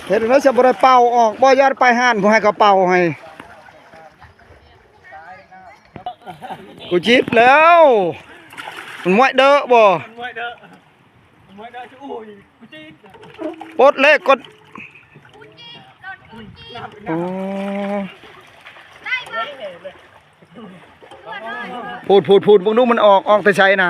ເຮັດແນວໃດ ຈະບໍ່ໄດ້ເປົ່າອອກບໍ່? ຢ້ານໄປຮ້ານຜູ້ໃຫ້ເຂົາເປົ່າໃຫ້. ກູຈິດແລ້ວ ມັນມວຍເດີບໍ່? ປົດເລກກ່ອນ. ໂອ້ ພູດໆໆ ເບິ່ງດູ ມັນອອກ ອອກແຕ່ໃສນະ?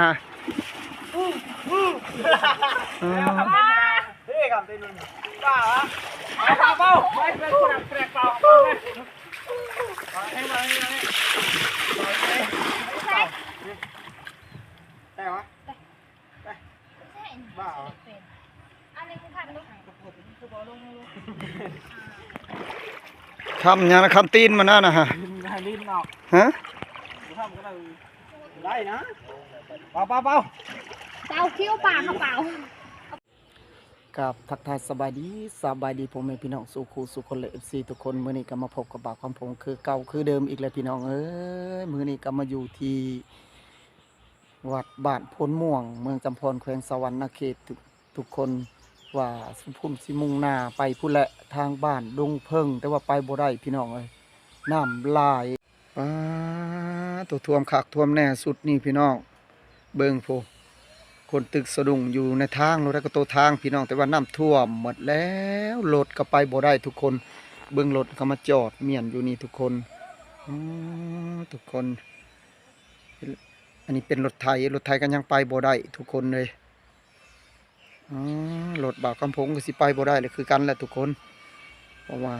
ຂ້າມຫຍັງນະ? ຂ້າມຕີນມັນນັ້ນນະ. ຮະ? ໄປໆໆ ເປົາຄິວປາກເຂົາເປົາ. ກາບທັກທາຍສະບາຍດີ ສະບາຍດີພໍ່ແມ່ພີ່ນ້ອງສູ່ຄູ່ສູ່ຄົນ ແລະ ເອັຟຊີທຸກຄົນ. ມື້ນີ້ກໍມາພົບກັບບ່າວຄຳພົງຄືເກົ່າຄືເດີມອີກແລ້ວພີ່ນ້ອງເອີຍ. ມື້ນີ້ກໍມາຢູ່ທີ່ວັດບ້ານໂພນມ່ວງ ເມືອງຈຳພອນ ແຂວງສະຫວັນນະເຂດ. ທຸກຄົນວ່າ ພຸ້ນຊິມຸ່ງໜ້າໄປພຸ້ນແຫຼະ ທາງບ້ານດົງເຜິ້ງ ແຕ່ວ່າໄປບໍ່ໄດ້ພີ່ນ້ອງເອີຍ ນ້ຳຫຼາຍ. ປາໂຕ ຖ້ວມຄັກຖ້ວມແນ່ຊຸດນີ້ພີ່ນ້ອງ. ເບິ່ງພຸ້ນ ຄົນຕຶກສະດຸ້ງຢູ່ໃນທາງ ລົດໄດ້ກໍໂຕທາງພີ່ນ້ອງ ແຕ່ວ່ານ້ຳຖ້ວມໝົດແລ້ວ ລົດກໍໄປບໍ່ໄດ້ທຸກຄົນ. ເບິ່ງລົດເຂົາມາຈອດມ້ຽນຢູ່ນີ້ທຸກຄົນ. ອໍ ທຸກຄົນ ອັນນີ້ເປັນລົດໄຖ ລົດໄຖກໍຍັງໄປບໍ່ໄດ້ທຸກຄົນເລີຍ. ອໍ ລົດບ່າວຄຳພົງກໍຊິໄປບໍ່ໄດ້ແລ້ວຄືກັນແຫຼະທຸກຄົນ ເພາະວ່າ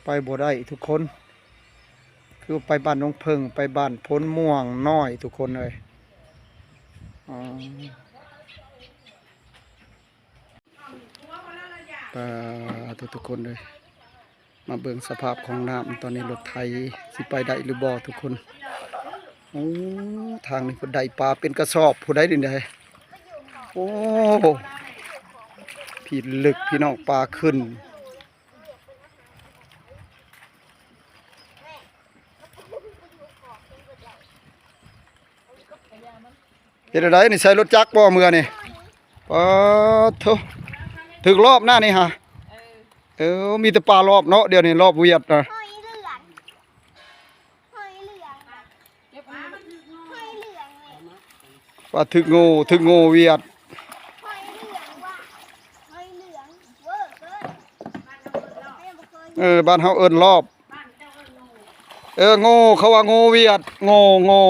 ໄປບໍ່ໄດ້ທຸກຄົນ. ຄືໄປບ້ານໜອງເຜິ້ງ ໄປບ້ານໂພນມ່ວງນ້ອຍທຸກຄົນເອີຍ. ອໍ ປາໂຕ ທຸກຄົນເອີຍ ມາເບິ່ງສະພາບຂອງນ້ຳຕອນນີ້ ລົດໄຖຊິໄປໄດ້ຫຼືບໍ່ທຸກຄົນ. ໂອ້ ທາງນີ້ເພິ່ນໄດ້ປາເປັນກະສອບພຸ້ນໃດ໋ນີ້ໃດ. ໂອ້ ພິລຶກພີ່ນ້ອງ ປາຂຶ້ນ. ເຮັດແນວໃດນີ້ ໃສ່ລົດຈັກບໍ່ເມືອນີ້? ປາໂທ້ ຖືກລອບນະນີ້ຫາ. ເອີ ມີແຕ່ປາລອບເນາະ ດຽວນີ້ລອບຫວຽດນະ. ວ່າຖືກໂງ່ ຖືກໂງ່ຫວຽດ. ເອີ ບ້ານເຮົາເອີ້ນລອບ. ເອີ ໂງ່ ເຂົາວ່າໂງ່ຫວຽດ ໂງ່ ໂງ່.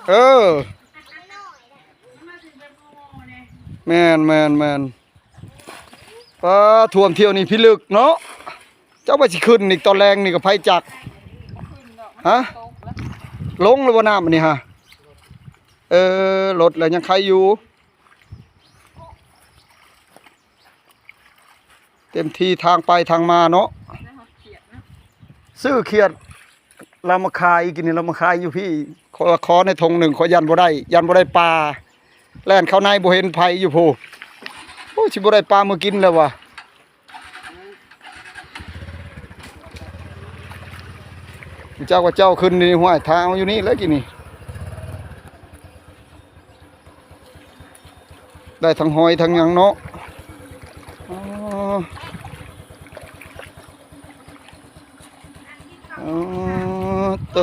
ເອີ ແມ່ນໆໆ. ປາ ຖ້ວມທ່ຽວນີ້ພິລຶກເນາະ. ເຈົ້າວ່າຊິຂຶ້ນອີກຕອນແລງນີ້ກໍໃຜຈັກ. ຮະ? ລົງແລ້ວບໍ່ນ້ຳອັນນີ້ຫາ? ເອີ ລົດແລ້ວຍັງໄຄຢູ່. ເຕັມທີ່ທາງໄປທາງມາເນາະ. ຊື້ຂຽດ ລາວມາຂາຍ ກິນນີ້ລາວມາຂາຍຢູ່ພີ້. ຂໍ ຂໍໃນຖົງໜຶ່ງ ຂໍຢ້ານບໍ່ໄດ້ ຢ້ານບໍ່ໄດ້ປາ. ແລ່ນເຂົ້າໃນບໍ່ເຫັນໃຜຢູ່ພຸ້ນ. ໂອ້ຍ ຊິບໍ່ໄດ້ປາມື້ກິນແລ້ວວ່າ. ເຈົ້າວ່າເຈົ້າຂຶ້ນນີ້ ຫ້ວຍ ທາງເອົາຢູ່ນີ້ແຫຼະ ກິນນີ້. ໄດ້ທັງຫອຍທັງຫຍັງເນາະ. ອໍ ອໍ ໂຕ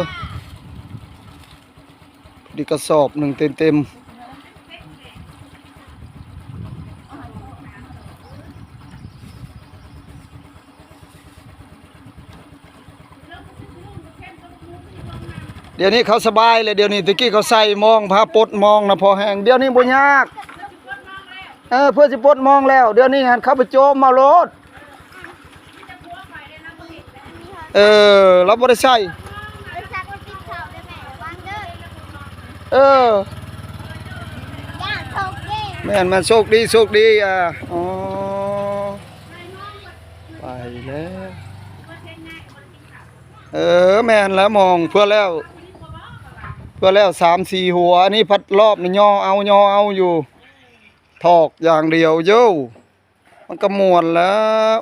ດີກະສອບໜຶ່ງເຕັມໆ. ດຽວນີ້ເຂົາສະບາຍແລ້ວ ດຽວນີ້. ແຕ່ກີ້ເຂົາໃສ່ມອງ ພາປົດມອງນະພໍແຮງ. ດຽວນີ້ບໍ່ຍາກ. ເອີ ເພື່ອຊິປົດມອງແລ້ວ. ດຽວນີ້ຫັ້ນເຂົາໄປໂຈມເອົາໂລດ. ເອີ ລາວບໍ່ໄດ້ໃສ່. ເອີ ແມ່ນໆ ໂຊກດີ ໂຊກດີ. ອ່າ ອໍ ໄປແລ້ວ. ເອີ ແມ່ນແລ້ວ ມອງເພື່ອແລ້ວ. ຕົວະແລ້ວສາມສີ່ຫົວ ອັນນີ້ພັດລອບນີ້ຍໍເອົາ ຍໍເອົາຢູ່ ຖອກຢ່າງດຽວໂຢ ມັນກໍມ່ວນແລ້ວ.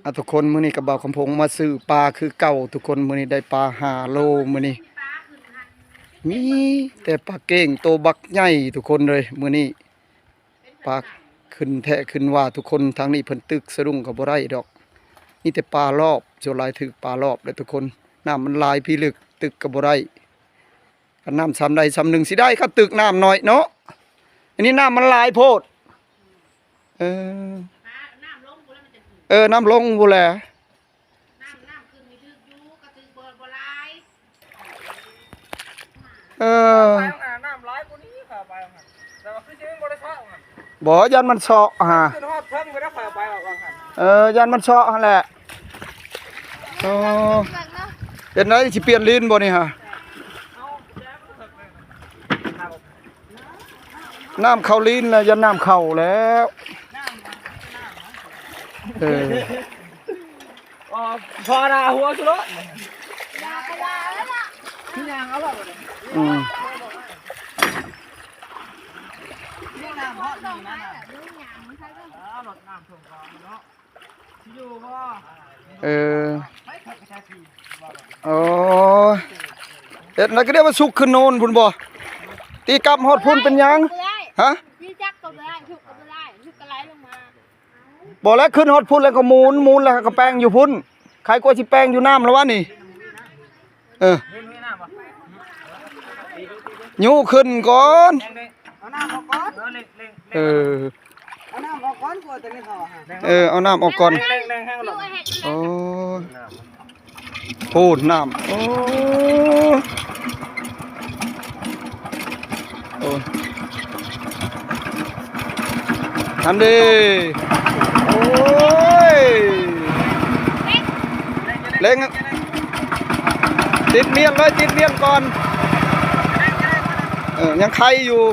ອ່ະ ທຸກຄົນ ມື້ນີ້ກັບບ່າວຄຳພົງມາຊື້ປາຄືເກົ່າ ທຸກຄົນ. ມື້ນີ້ໄດ້ປາຫ້າໂລ ມື້ນີ້ມີແຕ່ປາເກ້ງໂຕບັກໃຫຍ່ ທຸກຄົນເອີຍ ມື້ນີ້. ປາຂຶ້ນແທ້ຂຶ້ນວ່າ ທຸກຄົນ. ທາງນີ້ເພິ່ນຕຶກສະດຸ້ງກໍບໍ່ໄດ້ດອກ ມີແຕ່ປາລອບ ສ່ວນຫຼາຍຖືກປາລອບແຫຼະ ທຸກຄົນ. ນ້ຳມັນຫຼາຍພີ້ເລິກ ຕຶກກໍບໍ່ໄດ້. ຄັນນ້ຳຊ່ຳໃດຊ່ຳໜຶ່ງຊິໄດ້ ຄັນຕຶກນ້ຳໜ້ອຍເນາະ. ອັນນີ້ນ້ຳມັນຫຼາຍໂພດ. ເອີ ນ້ຳລົງພຸ້ນແຫຼະ ເອີ ນ້ຳລົງພຸ້ນແຫຼະ. ນ້ຳ ນ້ຳຂຶ້ນນີ້ຖືກຢູ່ ກະຖືກບໍ່ ບໍ່ຫຼາຍ. ເອີ ໄປຫານ້ຳຫຼາຍກວ່ານີ້ ຂ້ອຍໄປຫາ ແຕ່ວ່າຄືຊິບໍ່ໄດ້ເຊາະຫັ້ນ ບໍ່ ຢ້ານມັນເຊາະຫາ ຂຶ້ນຮອດເທິງໄປແລ້ວ ຂ້ອຍໄປຫາ ເອີ ຢ້ານມັນເຊາະຫັ້ນແຫຼະ. ໂອ້ ເປັນໄດ ຊິປ່ຽນລີນບໍ່ນີ້ຫາ? ນ້ຳເຂົ້າລີນແລ້ວ ຢ້ານນ້ຳເຂົ້າແລ້ວ. ເອີ ອໍ ພໍລະ ຫົວສຸໂລດ ຍ່າງເອົາລະ ອືມ ເອີ ໂອ້ຍ ເຮັດແລ້ວກໍໄດ້ວ່າສຸກຂຶ້ນໂນນພຸ້ນບໍ່? ຕີກັບຮອດພຸ້ນເປັນຫຍັງ? ຮະ? ຕີຈັກກໍບໍ່ໄດ້ ທຸກກໍບໍ່ໄດ້ ທຸກກໍໄຫຼລົງມາ. ບໍ່ແລ້ວ ຂຶ້ນຮອດພຸ້ນແລ້ວກໍໝູນ ໝູນແລ້ວກໍແປງຢູ່ພຸ້ນ. ໃຄກວ່າຊິແປງຢູ່ນ້ຳລະວະນີ້. ເອີ ຍູ້ຂຶ້ນກ່ອນ ເອົານ້ຳອອກກ່ອນ ເອີ ເອົານ້ຳອອກກ່ອນ ເອີ ເອົານ້ຳອອກກ່ອນ. ໂອ້ຍ ໂອ້ ນ້ຳ ໂອ້ ໂອ້ຍ ຫັ້ນເດ້ ໂອ້ຍ ເລັ່ງ ຕິດມ້ຽນເລີຍ ຕິດມ້ຽນກ່ອນ ເອີ ຍັງໄຄຢູ່.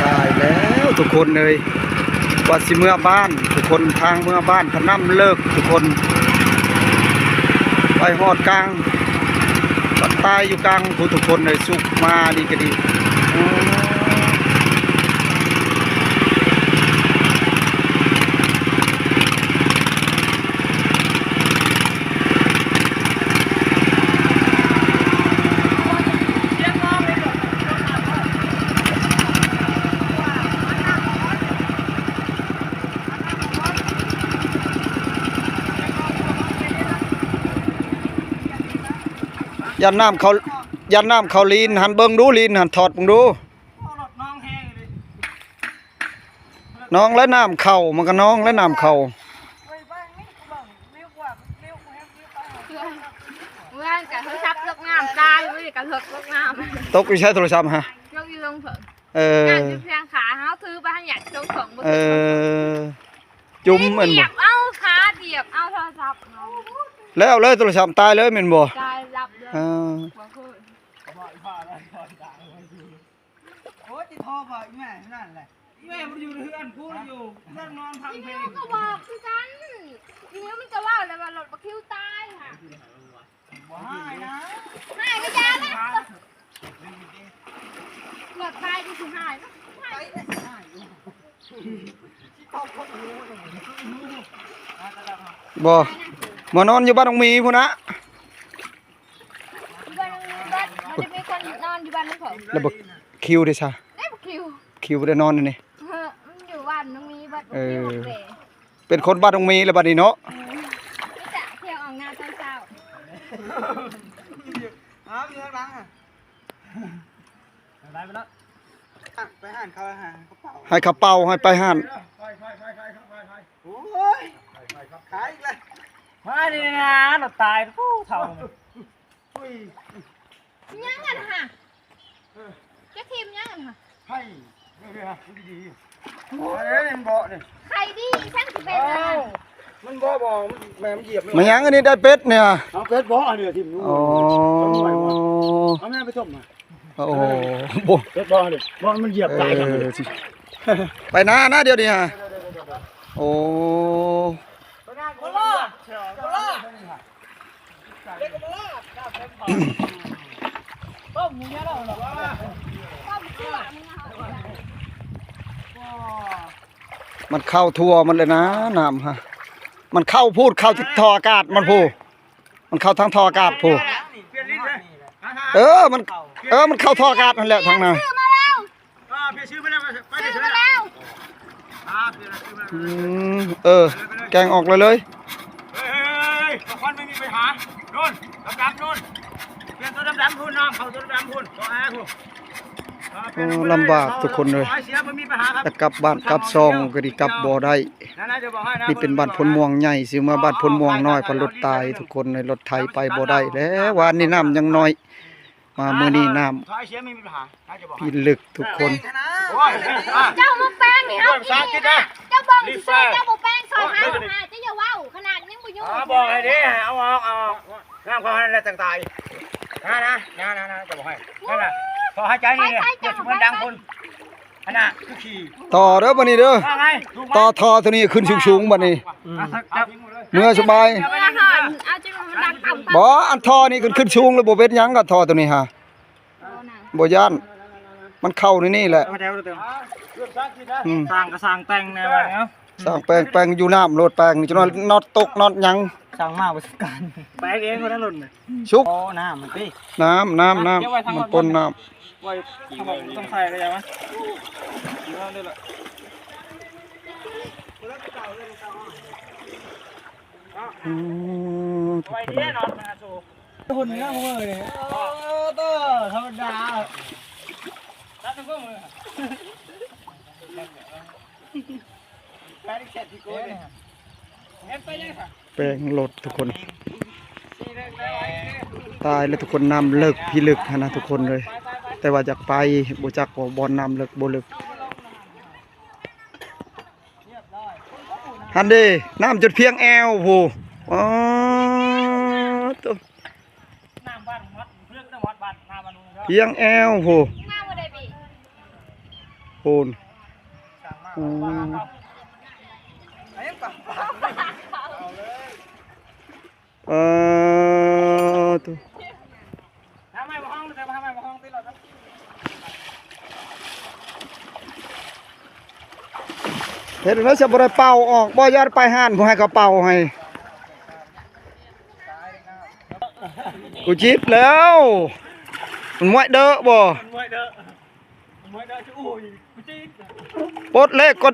ຕາຍແລ້ວທຸກຄົນເອີຍ ວ່າຊິເມືອບ້ານທຸກຄົນ ທາງເມືອບ້ານພະນ້ຳເລິກທຸກຄົນ ໄປຮອດກາງ ບັດຕາຍຢູ່ກາງພຸ້ນທຸກຄົນເອີຍ ສຸກມາດີກໍດີ. ຢ້ານນ້ຳເຂົ້າ ຢ້ານນ້ຳເຂົ້າລີນຫັ້ນ ເບິ່ງດູລີນຫັ້ນ ຖອດເບິ່ງດູ. ນ້ອງແຮງເດ ນ້ອງແລະນ້ຳເຂົ້າ ມັນກໍນ້ອງແລະນ້ຳເຂົ້າ. ເມື່ອວານກະໂທລະສັບຕົກນ້ຳຕາຍ ມື້ນີ້ກະຕົກ ຕົກນ້ຳ ຕົກຢູ່ໃສໂທລະສັບຫະ? ຕົກຢູ່ເທິງເພິ່ນ. ເອີ ນ້ຳຢູ່ພຽງຂາເຮົາ ຖືໄປຫັ້ນຢາກຕົກຂອງບໍ່ ເອີ ຈຸ່ມແມ່ນບໍ່? ດຽບເອົາ ຂາດຽບເອົາໂທລະສັບເຮົາ. ແລ້ວເລີຍໂທລະສັບຕາຍເລີຍແມ່ນບໍ່? ຕາຍດັບເລີຍ. ເອີ ໂອ້ຍ ຕິດທໍ່ບໍ່ອີແມ່ນັ້ນແຫຼະ ແມ່ບໍ່ໄດ້ຢູ່ເຮືອນ ກູຢູ່ເຮືອນນອນຟັງເພງ ກໍບອກຄືກັນ. ອີນີ້ມັນກໍເວົ້າແລ້ວວ່າລົດບັກຄິວຕາຍຫະ ບໍ່ຮ້າຍນະ ຮ້າຍກໍຢ່ານະ ລົດຕາຍກໍຊິຮ້າຍ ບໍ່ ມານອນຢູ່ບ້ານນ້ອງມີພຸ້ນນະ. ຢູ່ບ້ານນ້ອງມີເບິດ ບໍ່ໄດ້ມີຄົນນອນຢູ່ບ້ານນ້ອງເຂົາ. ແລ້ວບັກຄິວເດຊະ? ໄດ້ບັກຄິວ ຄິວບໍ່ໄດ້ນອນອັນນີ້ ເອີ ມັນຢູ່ບ້ານນ້ອງມີເບິດ. ເອີ ເປັນຄົນບ້ານນ້ອງມີແລ້ວບັດນີ້ເນາະ. ເອີ ມີແຕ່ທ່ຽວອອກໜ້າຕອນເຊົ້າ ຫາເຮືອຫຼັງ ໄປແລ້ວ ໄປຮ້ານເຂົາ ໃຫ້ເຂົາເປົ່າ ໃຫ້ເຂົາເປົ່າ ໃຫ້ໄປຮ້ານ. ໂອ້ຍ ຂາຍອີກແລ້ວ ມານີ້ນະ ລົດຕາຍ ໂອ້ ເຖົ້າ ຫຍັງຫັ້ນຫະ ຈະຖິ້ມຫຍັງຫັ້ນຫະ ໄຂ່ ເບິ່ງເດີ ມັນດີ ໂອ້ຍ ມັນເບາະນີ້ ໄຂ່ດີ ຊ່າງຊິເປັນ ເອົ້າ ມັນເບາະບໍ່ ມັນ ແມ່ມັນຢຽບ ມັນຫຍັງອັນນີ້ ໄດ້ເປັດນີ້ຫະ ເອົາເປັດບໍ່ ອັນນີ້ຖິ້ມຢູ່ ອໍ ເອົາແມ່ໄປຕົ້ມຫະ. ໂອ້ ບໍ່ ເຮັດບໍ່ຫັ້ນເດ້ ບໍ່ ມັນຢຽບຕາຍ ເອີ ຊິ ໄປນານະ ດຽວນີ້ຫາ ໂອ້ ມັນເຂົ້າທົ່ວໝົດເລີຍນະ ນ້ຳຮະ ມັນເຂົ້າພຸ້ນ ເຂົ້າທີ່ທໍ່ອາກາດມັນພຸ້ນ ມັນເຂົ້າທາງທໍ່ອາກາດພຸ້ນ ເອີ ມັນ ເອີ ມັນເຂົ້າທໍ່ອາກາດຫັ້ນແຫຼະທາງນັ້ນ ຊື້ມາແລ້ວ ອ່າ ເພຍຊື້ມາແລ້ວ ໄປເລີຍ ຊື້ມາແລ້ວ ອ່າ ເພຍຊື້ມາແລ້ວ ອືມ ເອີ ແກງອອກເລີຍ ເລີຍ ເຮີ້ຍ ເຮີ້ຍ ເຮີ້ຍ ຄວັນບໍ່ມີບັນຫາ ໂນ່ນ ດຳໆ ໂນ່ນ ປ່ຽນຕົວດຳໆ ພຸ້ນ ນ້ອງ ເຂົ້າຕົວດຳໆ ພຸ້ນ ບໍ່ແອ ພຸ້ນ ອ່າ ເປັນ ໂອ້ ລຳບາກທຸກຄົນເລີຍ ຂໍໃຫ້ເສຍບໍ່ມີບັນຫາຄັບ ຈະກັບບ້ານກັບຊ່ອງກໍດີ ກັບບໍ່ໄດ້ ນີ້ເປັນບ້ານໂພນມ່ວງໃຫຍ່ ຊິມາບ້ານໂພນມ່ວງນ້ອຍ ເພາະລົດຕາຍທຸກຄົນເລີຍ ລົດໄຖໄປບໍ່ໄດ້ແລ້ວ ວານນີ້ນ້ຳຍັງນ້ອຍ ມາມື້ນີ້ນ້ຳ ຖ້າເສຍມີບັນຫາ ໜ້າຈະບໍ່ໃຫ້ ພິລຶກທຸກຄົນ ໂອ້ຍ ອ່າ ເຈົ້າມາແປງນີ້ເຮົາກິນນີ້ນະ ເຈົ້າເບິ່ງຊື່ໆ ເຈົ້າບໍ່ແປງຊອຍເຮົານະ ເຈົ້າຢ່າເວົ້າຂະໜາດຍັງບໍ່ຢູ່ ອ່າ ບອກໃຫ້ເດ້ ເອົາອອກ ເອົາອອກ ນ້ຳເຂົ້າຫັ້ນແຫຼະຈັ່ງຕາຍ ນະ ນະ ນະ ນະ ຈະບອກໃຫ້ ນັ້ນນະ ຂໍໃຫ້ໃຈນີ້ ຢ່າຊຸມກັນດັງພຸ້ນ ອັນນ່າ ຄືຂີ້ ຕໍ່ເດີບັດນີ້ເດີ ວ່າໄງ ຕໍ່ທໍ່ໂຕນີ້ຂຶ້ນສູງໆ ບັດນີ້ ອືມ ເມືອສະບາຍ ເອົາຈັງມັນດັງຕ່ຳ ບໍ່ ອັນທໍ່ນີ້ຂຶ້ນ ຂຶ້ນສູງແລ້ວບໍ່ເປັນຫຍັງ ກໍທໍ່ໂຕນີ້ຫາ ບໍ່ຢ້ານ ມັນເຂົ້າໃນນີ້ແຫຼະ ເອົາແຖວເດີ ອືມ ສ້າງກໍສ້າງແຕ່ງແດ່ວ່າເນາະ ສ້າງແປງ ແປງຢູ່ນ້ຳໂລດ ແປງນີ້ ຈັກໜ້ອຍນັອດຕົກນັອດຫຍັງ ສ້າງມາປະສົບການ ແປງເອງບໍ່ໄດ້ລຸ້ນ ສຸກ ອໍ ນ້ຳມັນຕິ ນ້ຳ ນ້ຳ ນ້ຳ ເກັບໄວ້ທາງ ມັນປົນນ້ຳ ໄວ້ ຕ້ອງໃສ່ໄປຍັງວະ ອືມ ໄວ້ເດ້ນອນມາໂຊ ຄົນເມືອງເວີຍ ເອີ ເຕີ ທຳມະດາ ຕັດເບິ່ງມື ແປງລົດທຸກຄົນ ຕາຍແລ້ວທຸກຄົນ ນ້ຳເລິກພິລຶກຫັ້ນນະທຸກຄົນເອີຍ ແຕ່ວ່າຢາກໄປ ບໍ່ຈັກວ່າບ່ອນນ້ຳເລິກບໍ່ເລິກ ຫັ້ນເດ້ ນ້ຳຈົນພຽງແອວພຸ້ນ ອໍ ໂຕ ນ້ຳບ້ານມັດເພິ່ນນະ ວັດບ້ານ ນ້ຳບ້ານ ພຽງແອວພຸ້ນ ພຸ້ນ ອືມ ເອີ ໂຕ ເຮັດແນວໃດ ຈະບໍ່ໄດ້ເປົ່າອອກບໍ່? ຢ່າໄປຮ້ານຜູ້ໃຫ້ເຂົາເປົ່າໃຫ້ ກູຈິບແລ້ວ ມັນມວຍເດີບໍ່? ມັນມວຍເດີ ມັນມວຍເດີ ໂອ້ຍ ກູຈິບ ປົດເລກກົດ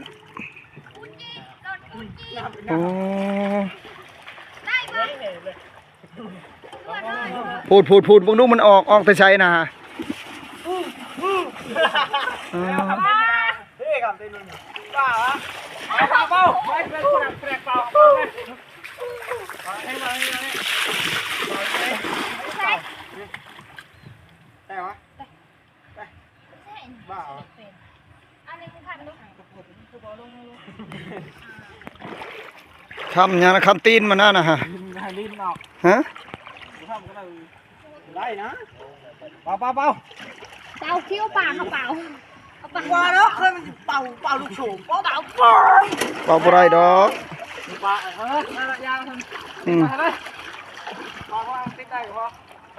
ໂອ້ ພູດໆໆ ເບິ່ງດູມັນອອກ ອອກແຕ່ໃສນະ? ແຕ່ວະ ບ້າວະ ຄຳຫຍັງນະ ຄຳຕີນມັນນັ້ນນະ ໃຫ້ລີ້ນອອກ ຮະ ໄດ້ນະ ເປົ່າ ເປົ່າ ເປົ່າ ເປົ່າຄິວປາກ ເອົາເປົ່າ ເອົາປາກ ວ່າແລ້ວ ເຄີຍມັນເປົ່າ ເປົ່າລູກໂສມ ເປົ່າ ເປົ່າ ເປົ່າບໍ່ໄດ້ດອກ ປາກ ເອີ ນັ້ນລະ ຢ່າ ອືມ ເອົາ ເອົາ ປິດໄດ້ບໍ່? ເ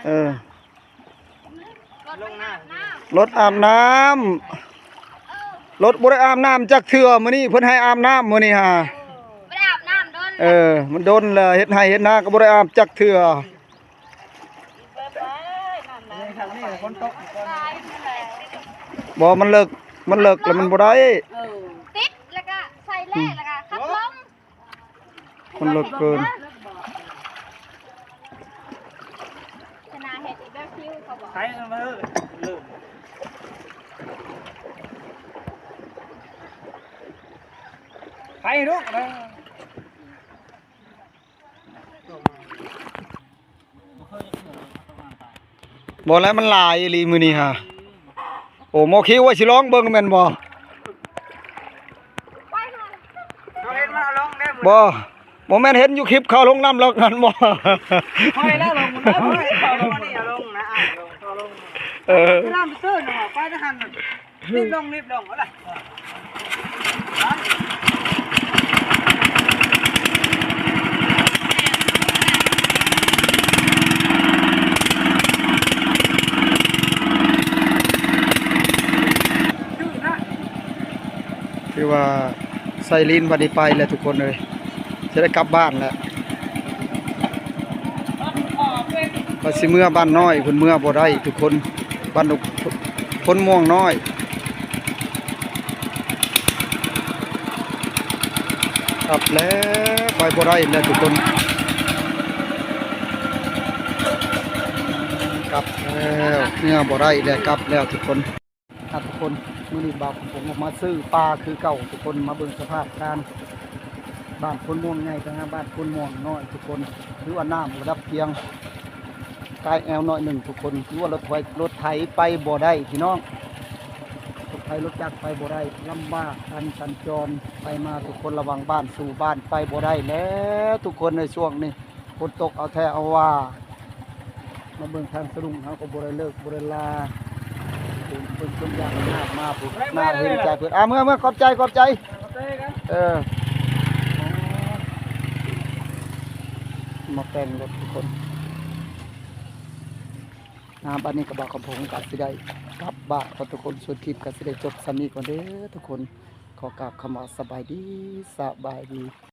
ອີ ລົດອາບນ້ຳ ລົດອາບນ້ຳ ລົດບໍ່ໄດ້ອາບນ້ຳຈັກເທື່ອ ມື້ນີ້ເພິ່ນໃຫ້ອາບນ້ຳ ມື້ນີ້ຫາ ບໍ່ໄດ້ອາບນ້ຳດົນ ເອີ ມັນດົນແລ້ວ ເຮັດໄຮ່ເຮັດນາກໍບໍ່ໄດ້ອາບຈັກເທື່ອ ບໍ່ ມັນເລິກ ມັນເລິກແລ້ວມັນບໍ່ໄດ້ ເອີ ຕິດ ແລ້ວກໍໃສ່ແລ່ ແລ້ວກໍຂັບລົງ ມັນເລິກເກີນ ຊະນະເຮັດອີກແລ້ວຄິວເຂົາບອກ ໃສ່ເອົາມາເລີຍ ໄປລູກ ບໍ່ແລ້ວ ມັນຫຼາຍອີ່ຫຼີມື້ນີ້ຫາ ໂອ້ ໝໍຄິວວ່າຊິລອງເບິ່ງແມ່ນບໍ່? ບໍ່ ເຮົາເຫັນມັນເອົາລົງເດ້ ບໍ່ ບໍ່ແມ່ນເຫັນຢູ່ຄລິບເຂົາລົງນ້ຳແລ້ວຫັ້ນບໍ່? ຄ່ອຍແລ້ວລົງ ຄ່ອຍແລ້ວລົງ ນີ້ເອົາລົງນະ ອ່າ ເອົາລົງ ເອົາລົງ ເອີ ນ້ຳໄປເຊີນອອກໄປນະຫັ້ນ ລີບລົງ ລີບລົງ ເອົາລະ. ຖືວ່າໃສ່ລີນບັດນີ້ໄປແລ້ວທຸກຄົນເອີຍ ຈະໄດ້ກັບບ້ານແລ້ວ ວ່າຊິເມືອບ້ານນ້ອຍ ເພິ່ນເມືອບໍ່ໄດ້ທຸກຄົນ ບ້ານຄົນມ່ວງນ້ອຍ ກັບແລ້ວ ໄປບໍ່ໄດ້ແລ້ວທຸກຄົນ ກັບແລ້ວ ເມືອບໍ່ໄດ້ແລ້ວ ກັບແລ້ວທຸກຄົນ. ອ່ະ ທຸກຄົນ ມື້ນີ້ບ່າວຄຳພົງອອກມາຊື້ປາຄືເກົ່າ ທຸກຄົນ ມາເບິ່ງສະພາບການ ບ້ານໂພນມ່ວງໃຫຍ່ໄປຫາບ້ານໂພນມ່ວງນ້ອຍ ທຸກຄົນ ຖືວ່ານ້ຳລະດັບພຽງກາຍແອວໜ້ອຍໜຶ່ງ ທຸກຄົນ ຖືວ່າລົດໄຖ ລົດໄຖໄປບໍ່ໄດ້ພີ່ນ້ອງ ລົດໄຖລົດຈັກໄປບໍ່ໄດ້ ລຳບາກການສັນຈອນໄປມາ ທຸກຄົນ ລະຫວ່າງບ້ານສູ່ບ້ານໄປບໍ່ໄດ້ແລ້ວ ທຸກຄົນ ໃນຊ່ວງນີ້ ຝົນຕົກເອົາແທ້ເອົາວ່າ ມາເບິ່ງທາງສະດຸ້ງເຮົາກໍບໍ່ໄດ້ເລີກບໍ່ໄດ້ລາ ເປັນຄົນ ຄົນຍາກມາພຸ້ນ ໜ້າເຫັນໃຈເພິ່ນ ອ່າ ເມືອ ເມືອ ຂອບໃຈ ຂອບໃຈ ເອີ ມາແຕ່ງລົດທຸກຄົນ ອ່າ ບັດນີ້ກໍບ່າວຄຳພົງກໍຊິໄດ້ກັບບ້ານກ່ອນທຸກຄົນ ສ່ວນຄລິບກໍຊິໄດ້ຈົບສ່ຳນີ້ກ່ອນເດີທຸກຄົນ ຂໍກາບຄຳວ່າສະບາຍດີ ສະບາຍດີ.